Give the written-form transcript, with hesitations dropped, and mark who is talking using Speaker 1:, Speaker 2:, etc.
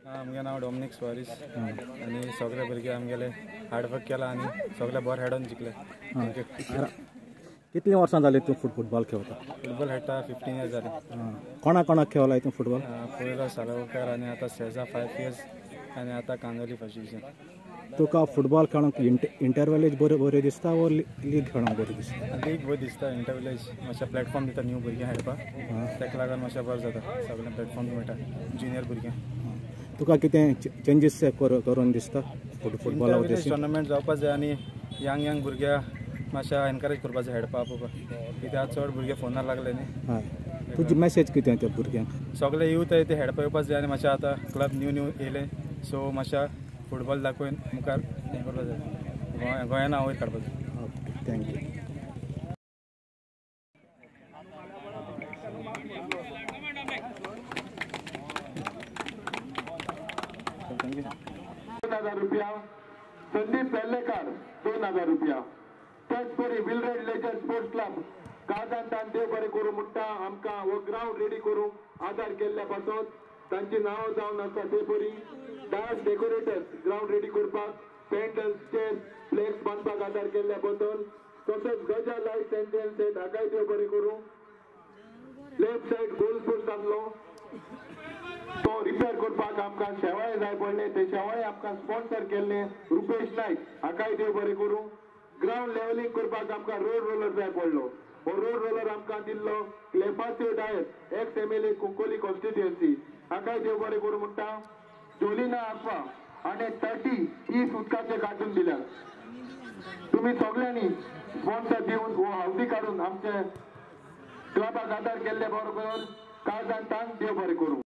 Speaker 1: आमगे नांव डॉमिनीक सुवारीस आनी सगळे भुरगे आमगेले हार्डवर्क केला आनी सगळे बरे हेडोन जिखले.
Speaker 2: कितली वर्सां जाली तूं फुटबॉल खेळता?
Speaker 1: फुटबॉल खेळटा 15 इयर्स जाले.
Speaker 2: कोणा कोणाक खेळला तूं फुटबॉल?
Speaker 1: पयलो सालावकार आनी आतां सेजा 5 इयर्स आनी आतां कांदोली फर्स्ट डिविजन.
Speaker 2: तुका फुटबॉल खेळोंक इंटरविलेज बरें बरें दिसता वो लीग खेळोंक बरें दिसता?
Speaker 1: लीग बरें दिसता. इंटरविलेज मातशें प्लॅटफॉर्म दिता न्यू भुरग्यांक खेळपाक, ताका लागून मातशें बरें जाता. सगळें प्लॅटफॉर्म मेळटा ज्युनियर भुरग्यांक.
Speaker 2: तुका कितें चेंजीस करून दिसता फुटबॉला?
Speaker 1: टुर्नामेंट जावपाक जाय आनी यंग यंग भुरग्यांक मातशें एनकरेज करपाक जाय खेळपाक पळोवपाक, कित्याक चड भुरगे फोनार लागले न्ही.
Speaker 2: तुजी मॅसेज कितें त्या भुरग्यांक?
Speaker 1: सगळे यूथ ते खेळपाक येवपाक जाय आनी मातशें आतां क्लब न्यू न्यू येयले सो मातशें फुटबॉल दाखोवन मुखार हें करपाक जाय, गोंयान नांव वयर काडपाक जाय.
Speaker 2: Okay, thank you.
Speaker 3: ₹2000 रुपया, संदीप वेल्लेकर 2000 रुपया. त्याचपरी विलरेड लेजर स्पोर्ट्स क्लब काजांतान देव बरें करूं म्हणटा आमकां हो ग्रावंड रेडी करूंक आदार केल्ल्या पासत तांची नांवां जावन आसा. ते परी डायस डेकोरेटर्स ग्रावंड रेडी करपाक पेंडल्स चेअर्स फ्लेक्स बांदपाक आदार केल्ल्या बद्दल, तसोच गजा लायट एंड सेट हाकाय देव बरें करूं. लेफ्ट सायड गोल पोस्ट आसलो तो रिपेर करपाक आमकां शेवाळे जाय पडले, ते शेवाळे आमकां स्पॉन्सर केल्ले रुपेश नायक हाकाय देव बरें करूं. ग्रावंड लेवलिंग करपाक आमकां रोड रोलर जाय पडलो, हो रोड रोलर आमकां दिल्लो Clefacio Dias ex MLA Cuncolim constituency हाकाय देव बरें करूं म्हणटा. जोलिना आफा आनी 30 उदकाचे काडून दिल्यात. तुमी सगळ्यांनी स्पॉन्सर दिवन हो हावदी काडून आमचे क्लबाक आदार केल्ले बरोबर काळजान तान देव बरें करूं.